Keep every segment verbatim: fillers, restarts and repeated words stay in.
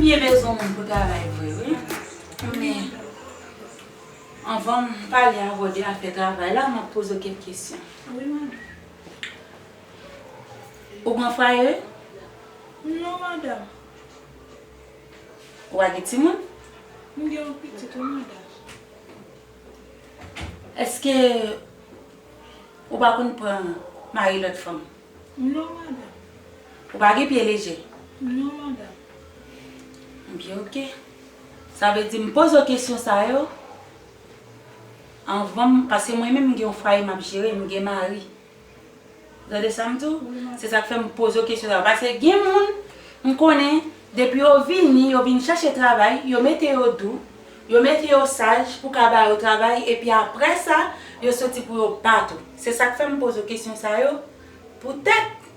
Byen bezwen moun pou travay vre, wi. Men, anvan m pale avè w de afè travay la, m ap poze w kèk kesyon. Wi, madanm. Ou gen fwaye? Non, madanm. Ou pa gen timoun? M gen yon pitit, wi, madanm. Èske ou pa konn pran mari lòt fanm? Non, madanm. Ou pa gen pye lejè? Non, madanm. Byen, oke. Sa vle di m poze w kesyon sa yo anvan m, paske mwen menm m gen yon fwaye m ap jere, m gen mari. Ou tande sa m di w? Wi, madanm. Se sa k fè m poze w kesyon sa yo. Paske gen moun, m konnen, depi yo vini, yo vin chèche travay, yo mete yo dou, yo mete yo saj pou ka ba yo travay, epi apre sa, yo soti pou yo bat ou. Se sa k fè m poze w kesyon sa yo, poutèt,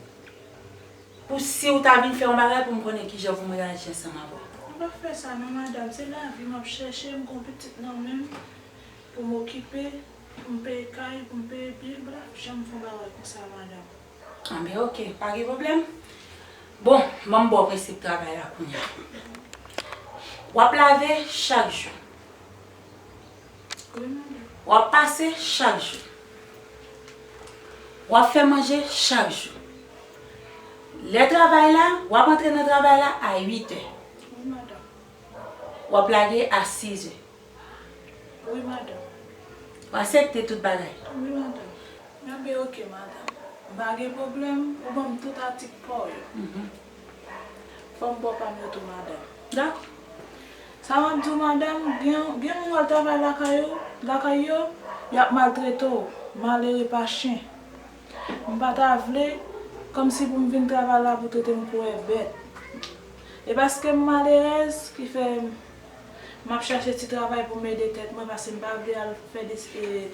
pou si w ta vin fè yon bagay, pou m konnen kijan pou m reyaji ansanm avè w. M pa fè sa non, madanm. Se lavi m ap chèche, m gen yon pitit nan men m pou m okipe, pou m peye kay, pou m peye bil, m pa t ap janm fè yon bagay konsa, madanm. Anben, oke, pa gen pwoblèm. Bon, ban m ba w prensip travay la kounye a. W ap lave chak jou. Wi, madanm. W ap pase chak jou. W ap fè manje chak jou. Lè travay la, w ap antre nan travay la a uit è. Wi, madanm. W ap lage a sis è. Wi, madanm. W aksepte tout bagay? Wi, madanm. Enben, oke, madanm. M pa gen pwoblèm, ou ban m tout atik pa w yo. Mhm. Fò m ba w pa m yo tou, madanm. Dakò. Sa m ap di w, madanm, gen, gen moun w al travay lakay yo, lakay yo, y ap maltrete w, malere pa chen. M pa ta vle, kòmsi pou m vin travay la pou trete m kou bèt. E paske m malerèz ki fè m ap chache ti travay pou m ede tèt mwen, paske m pa vle al fè de, e,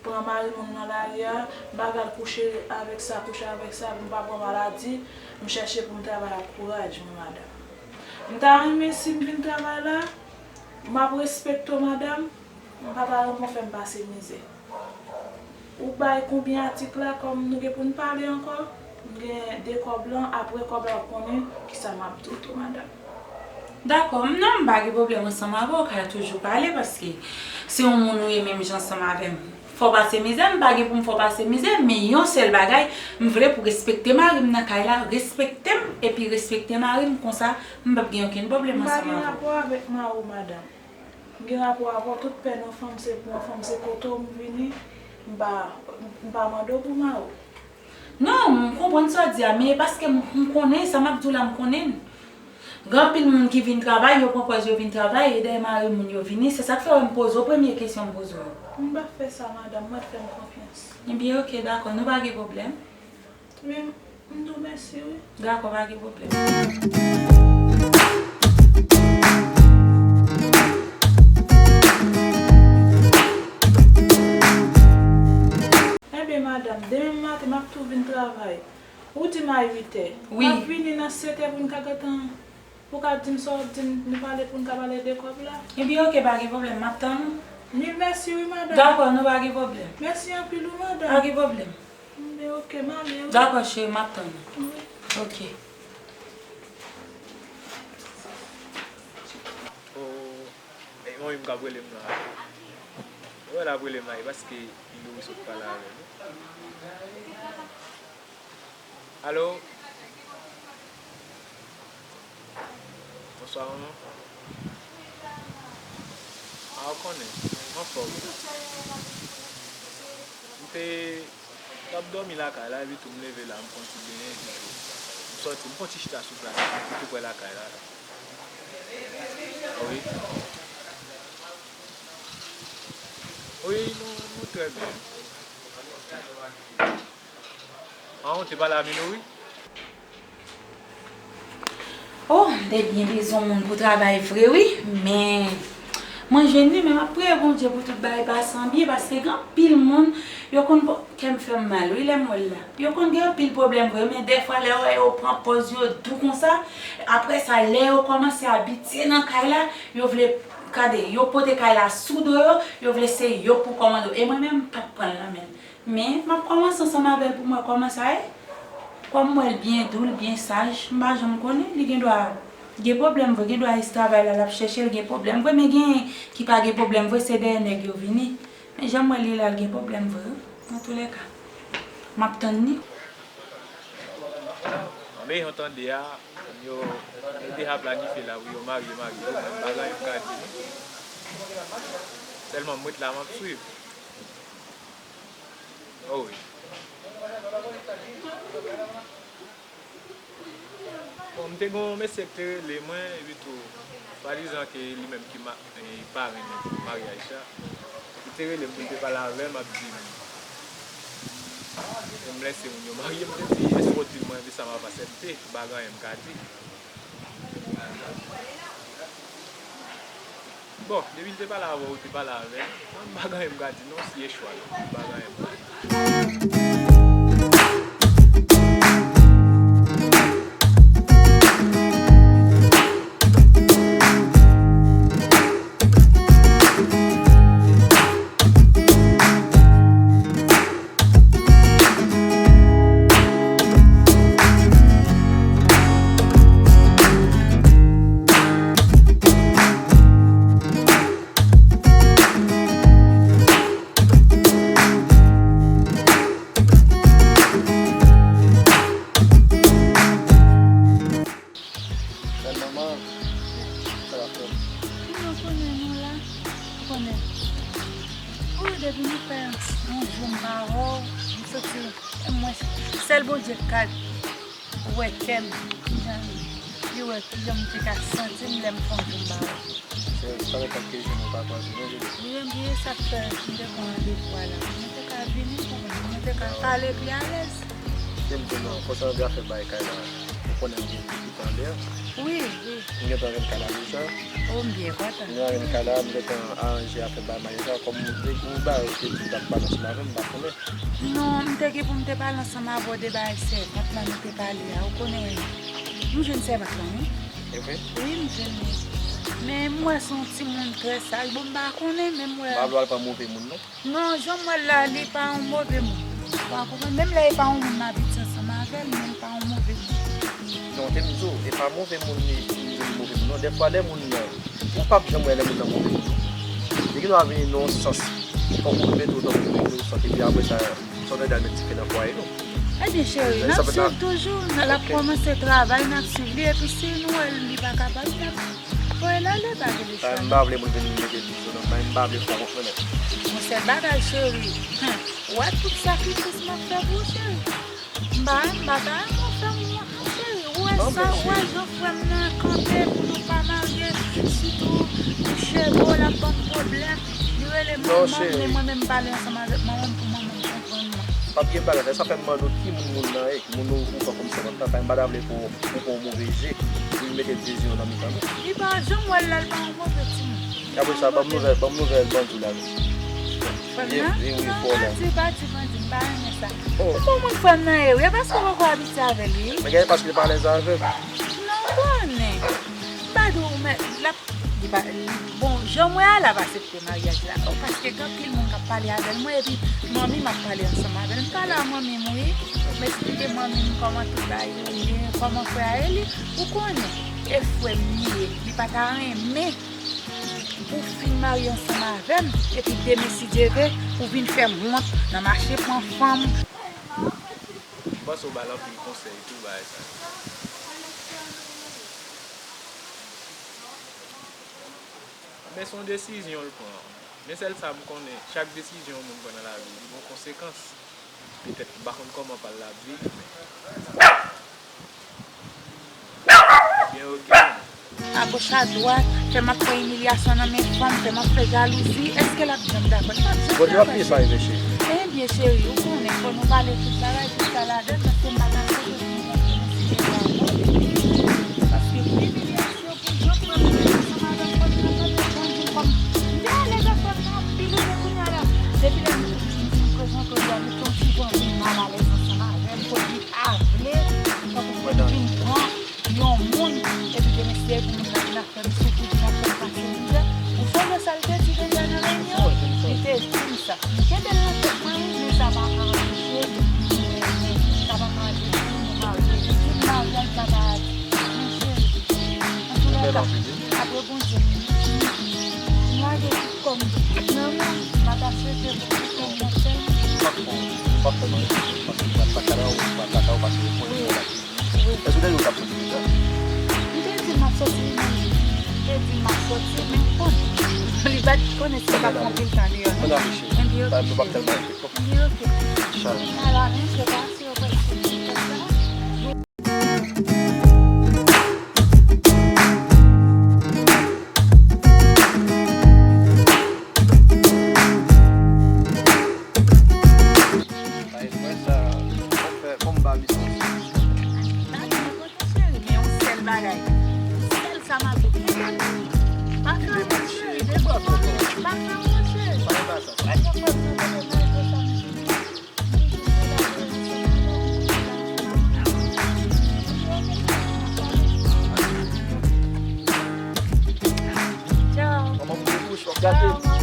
pran mari moun nan lari a, m pa vle al kouche avèk sa, kouche avèk sa, pou m pa pran maladi, m chache pou m travay ak kouraj mwen, madanm. M ta renmen si m vin travay la, m ap respekte w, madanm, m pa ta renmen w fè m pase mizè. Ou bay konbyen atik la, kòm nou gen pou n pale ankò, m gen de kòb lan, apre kòb la w ap konnen kisa m ap di w tou, madanm. Dakò, m non, m pa gen pwoblèm ansanm avè w, w ka toujou pale, paske se yon moun ou ye menm jan ansanm avè m. Fè w pase mizè, m pa gen pou m fè w pase mizè, men yon sèl bagay, m vle pou w respekte mari m nan kay la, respekte m, epi respekte mari m, konsa, m p ap gen okenn pwoblèm ansanm avè w. M pa gen rapò avèk mari w, madanm. M gen rapò avè w, tout pèn yon fanm se pou yon fanm, se kote w m vini, m pa, m pa mande w pou mari w. Non, m konprann sa w di a, men e paske m, m konnen, sa m ap di w la, m konnen l. Gen anpil moun ki vin travay, yo pran pòz yo vin travay, e dèyè mari moun yo vini, se sa k fè w wè m poze w premye kesyon m poze w yo. M pa fè sa, madanm, mwen fè m konfyans. Ebyen, oke, dakò, nou pa gen pwoblèm. Men, m di w mèsi, wi. Dakò, pa gen pwoblèm. Enben, madanm, demen maten, m ap tou vin travay. Ou di m a uit è. Wi. M ap vini nan sèt è pou n ka gentan Ou ka di m sa w ap di m, nou pale pou n ka pale de kòb la? Ebyen, oke, pa gen pwoblèm, m ap tann ou. Mil mèsi wi, madanm. Dakò, nou pa gen pwoblèm. Mèsi anpil wi, madanm. Pa gen pwoblèm. Ebyen, oke, m ale wi. Dakò, cheri, m ap tann ou. Wi. Oke. Oh, e manmi m k ap rele m la. Ou wè l ap rele m la, e paske Ilouri sot pale avè m. Alo? Bonswa, manman. A, ou konnen, m anfòm. M te, m t ap dòmi lakay la, epi tou m leve la, m pran ti benyen, epi tou m sòti, m pran ti chita sou plas, ki tou prè lakay la. Wi. Wi, nou, nou trè byen. An, ou te pale a Milouri? Oh, m te byen bezwen moun pou travay vre wi, men mwen jwenn li, men m ap priye Bondye pou tout bagay pase an byen, paske gen anpil moun, yo konn, kè m fè m mal wi lè m wè l la. Yo konn gen anpil pwoblèm vre, men dèfwa lè yo wè yo pran pòz yo dou konsa, apre sa, lè yo kòmanse abitye nan kay la, yo vle, gade, yo pote kay la sou do yo, yo vle se yo pou kòmande w. E mwen menm, m p ap pran l nan men l. Men, m ap kòmanse ansanm avè l pou m wè kòman sa ye. Kòm m wè l byen dou, l byen saj, m pa janm konnen, li gen dwa Gen pwoblèm vre, gen dwa Aïs travay la, l ap chèche l, gen pwoblèm vre, men gen ki pa gen pwoblèm vre, se dèyè nèg yo vini. Men jan m wè li la, l gen pwoblèm vre, wi. Antoulèka, m ap tann li. Anben, yon tande a, yo, yo deja planifye la pou yo marye, marye, yo, mwen, m pa gen anyen m ka di nou. Sèlman, m ret la, m ap swiv. Oh wi. Bon, m te gen yon mesye ki te rele mwen, epi tou, swadizan ke li menm ki ma-, e, parenn maryaj sa, li te rele m pou l te pale avè m, ap di m, pou m lèse moun yo marye, m te di, èske w di mwen, epi sa m ap aksepte, m pa gen anyen m ka di. Bon, depi l te pale avè w, ou te pale avè l. Mwen, m pa gen anyen m ka di non, si e chwa l, m pa gen anyen m ka di. Bèl manman, sa w ap fè? Wi, ou konnen nou la. Ou konnen. Wi, depi nou fè yon jou m pa wè w, m santi, e mwen, sèl Bondye k ka wè kè m, kijan li wè, kijan m te ka santi m lè m fè yon jou m pa wè w. Se pa nenpòt ki jou nou pa kwaze, non, Julie? Wi, ebyen, sa k fè m te pran randevou a la. Mwen te ka vini pou mwen, mwen te ka pale pi alèz. Kite m di w non, konsa nou te ka fè bay kay la. Ou konnen m gen fi ki te anlè a? Wi, wi. M gentan rann kay la deja. O, m byen kontan. M rann kay la, m gentan aranje afè bay maryaj la. Kòm m te gen yon bagay ou te di w t ap pale ansanm avè m, m pa konnen. Non, m te gen pou m te pale ansanm avè w de bagay sèvant lan nou te pale a. Ou konnen, m jwenn sèvant lan, wi. E vre? Wi, m jwenn li. Men m wè se yon timoun trè saj. Bon, m pa konnen, men m wè. M pa vle w al pran move moun, non. Non, jan m wè l la, li pa yon move moun. Ou pa konprann? Menm lè e pa yon moun m abitye ansanm avè l, men l pa yon move moun. Non, te m di w, e pa move moun li, m di w li move moun, non. Dèfwa, lè moun nan, ou p ap janm wè lè moun nan move moun, non. Li gen dwa vini nan yon sans, tankou l mete w tankou yon inosan, epi apre sa, sa w tande al met dife nan fwaye nou. Ebyen, cheri, n ap swiv toujou. L ap kòmanse travay, n ap swiv li, epi si nou wè li pa kapab, n ap voye l ale, pa gen de chwa. M pa vle moun vin mete dife nan fwaye, m pa vle fè w konprann. Yon sèl bagay, cheri. Hm. Ou wè tout sakrifis m ap fè pou ou, cheri? M pa, m pa ta renmen w fè m wont non, cheri. Ou wè sa, ou wè jan frè m nan kanpe pou nou pa marye, sitou pou Chego, l ap ban m pwoblèm. Li rele manman m, men mwen menm m pale ansanm avèk manman m pou manman m konprann mwen. P ap gen bagay sa. Sa fè m mande w ki moun moun nan ye, ki moun ou, ou pran kòm sèvant lan, paske m pa ta vle pou ou pran yon move je, pou l mete divizion nan mitan nou. Li pa, jan m wè l la, l pa yon move timoun. Apre sa, ban m nouvèl, ban m nouvèl bandi w la, non. Frè m nan? Vye, vye, vye, non, frè w la. Bandi, bandi, bandi, m pa renmen sa. Oh. Ou bon moun frè m nan ye, wi, e paske w poko abitye avè l, wi. Men gade paske li pa alèz avè m. Non, ou konnen. M pa di w, men, l ap, li pa, li, bon, jan m wè a, l ap aksepte maryaj la. Oh, paske gen anpil moun k ap pale avè l, mwen, epi manmi m ap pale ansanm avè l. M pale a manmi m, wi. M esplike manmi m kòman tout bagay yo ye, kòman frè a ye, li, ou konnen. E frè m li ye, li pa ta renmen pou w fin marye ansanm avè m, epi demen, si Dye ve, ou vin fè m wont nan mache pran fanm. M panse w ba l anpil konsèy tou, bagay sa. Men se yon desizyon l pran. Men sèl sa m konnen, chak desizyon yon moun pran nan lavi, li gen yon konsekans. Petèt, m pa konn kòman pa l ap viv, men Ebyen, oke. Agoch adwat, fè m ap pran imilyasyon nan men fanm, fè m ap fè jalouzi, èske l ap janm dakò? L p ap janm dakò, cheri. Ebyen, cheri, ou konnen, fò nou pale tout bagay, tout sa ladan l, paske m pa ka aksepte pou nou konn konnen si gen pa bon. Paske pou imilyasyon, pou jan frè m te ansanm avè m, frè m nan tande bandi kòm m te alèz avè frè m nan anpil, ou konnen kounye a la. Depi lè nou te di m prezante w a, nou te yon ti jan vin malalèz ansanm avè m, kote li pa vle, tankou pou l vin pran yon moun, epi demen se pou moun nan vin ap fè m soufri, vin ap fè m pase mizè. Ou sonje sa l te di deja nan reyinyon? Li te di m sa. M kenbe l nan tèt mwen, wi, men sa pa ka anpeche, men, men, sa pa ka anpeche nou marye. Li di m maryaj la pa, men cheri, Apre Bondye, m lage tout kò m nan men w, m pa ta swete pou tout kò m nan sèl. M pa fè, m pa fè manje, paske m pral lakay la, ou pral lakay ou, paske ou konnen mwen lakay. Wi. Èske w te di w t ap soti deja? M te di m ap soti, men m te di m ap soti, men m konn. Li pa t konnen si m t ap pran anpil tan deyò, non. Ann ale, cheri. Epi, oke, cheri. Epi, oke. Ann ale, men se pa si yo prèske fini fè sa. Bay frè sa, fò m fè, fò m ba misye yon ti. Tande, men kote cheri, men yon sèl bagay. Sèl sa m ap di. Pa fè mwen cheri, de bò. Pa fè mwen cheri. Pa fè mwen cheri. Tchao. Manman m gen bouch, w ap gate. Tchao, manman.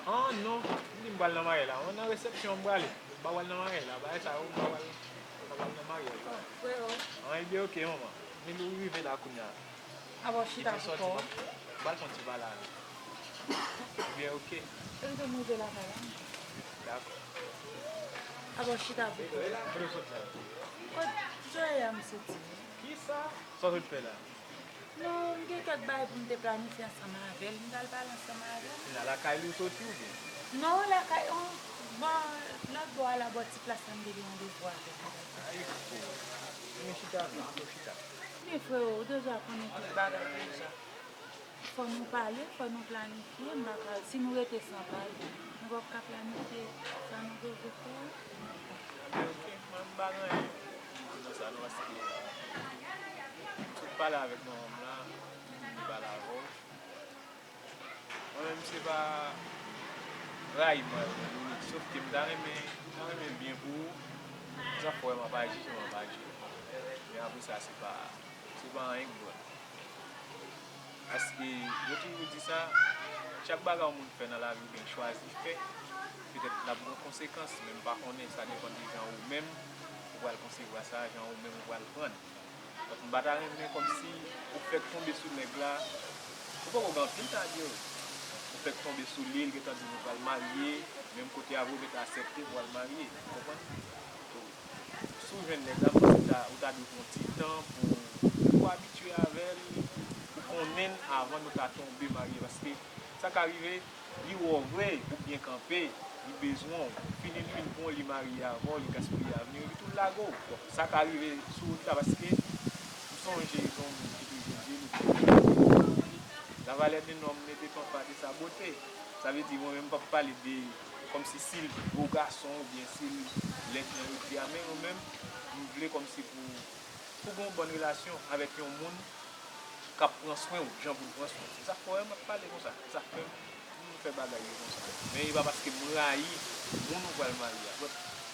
Ah non, m di m pral nan maryaj la. Mwen nan resepsyon m prale. M pa pral nan maryaj la. Bagay sa yo, m pa pral, m pa pral nan maryaj la. Freo. An, ebyen, oke, manman. Men ou rive la kounye a. Aba w chita pou kò w. M pral fè yon ti pale avè w. Ebyen, oke. Tann ke m rive lakay la. Dakò. Aba w chita pou kò w. Kote w sot la? Kot Joya m soti? Kisa? Sa w sot fè la? Non, m gen kèk bagay pou m te planifye ansanm avè l. M t al pale ansanm avè l. Se la lakay li w soti oubyen? Non, lakay, on, bò, lòt bò a la, bò ti plas la, m te gen randevou avè l. Ay, fo. Men chita, men chita. Men freo, ou deja konnen tout bagay deja. Fò nou pale, fò nou planifye, m pa ka, si nou rete san pale, nou p ap ka planifye sa nou bezwen fè a. Ebyen, oke, mwen m pa gen anyen pou m di nan sa non, paske m sot pale avèk manman m la, m vin pale avè w. Mwen menm se pa rayi m rayi w non, Louny, sòf ke m ta renmen, m ta renmen byen pou ou, sa fè w wè m ap aji jan m ap aji. Men apre sa, se pa, se pa anyen k bon. Paske yo toujou di sa, chak bagay yon moun fè nan lavi oubyen chwazi fè, petèt l ap gen konsekans, men m pa konnen, sa depann de jan ou menm ou pral konsevwa sa, jan ou menm ou pral pran l. Donk, m pa ta renmen kòmsi ou fèk tonbe sou nèg la, ou poko gen anpil tan ak yo, ou fèk tonbe sou li, l gentan di nou pral marye, menm kote avè w gentan aksepte pou al marye, ou konprann? Si w jwenn nèg la, m panse ta, ou ta dwe pran ti tan pou, pou abitye avè l, pou konnen l avan nou ta tonbe marye. Paske sa ka rive, li wè w vre, ou byen kanpe, li bezwen w. Fini l vin pran w, li marye avè w, li gaspiye avni w, epi tou l lage w. Bon, sa ka rive sou wout la, paske m sonje yon moun ki toujou di m, la valeur d'un homme ne dépend pas de sa beauté. Sa vle di, mwen menm, m p ap pale de kòmsi si l bo gason oubyen si l lèd jan yo di a, men mwen menm, m vle kòmsi pou, pou gen yon bòn relasyon avèk yon moun k ap pran swen w, jan pou l pran swen w. Se sa k fè w wè m ap pale konsa. Se sa k fè m fè bagay yo konsa. Men e pa paske m rayi moun ou pral marye a. Bon,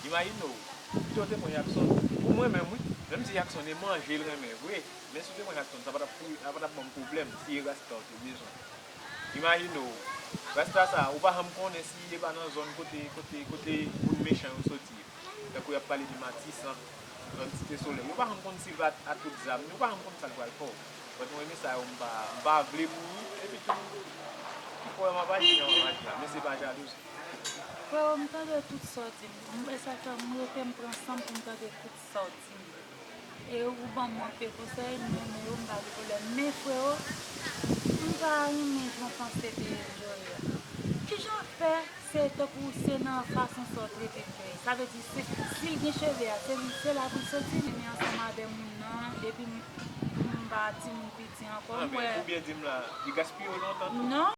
imajine w, pito w te pran Jackson. Pou mwen menm, wi, menm si Jackson e manje l renmen vre, men si w te pran Jackson, sa pa t ap, sa pa t ap ban m pwoblèm si e rasta w te bezwen. Imajine w, rasta sa, ou pa janm konnen si e pa nan zòn kote, kote, kote moun mechan yo soti. Tankou y ap pale de Matisan, zòn Site Solèy. Yo pa janm konn si l va ak tout zam li, yo pa janm konn sa l pral fè w. Mwen, mwen, men sa yo, m pa, m pa vle pou ou, epi tou, ki fè w wè m ap aji jan m ap aji a, men se pa jalouzi. Freo, m tande tout sa w di m. E sa fè m rete, m pran san m pou m tande tout sa w di m. E ou ban m anpil konsèy, m renmen yo, m pa gen pwoblèm. Men freo, m pa renmen jan w panse de Joya. Kijan fè se tankou se nan fason sa w trete fèy? Sa vle di, se, si l gen cheve a, se li, se la pou l soti, li ansanm avè moun nan, epi m, m pa timoun piti ankò, m wè. Oubyen di m la, li gaspiye w lontan tou. Non.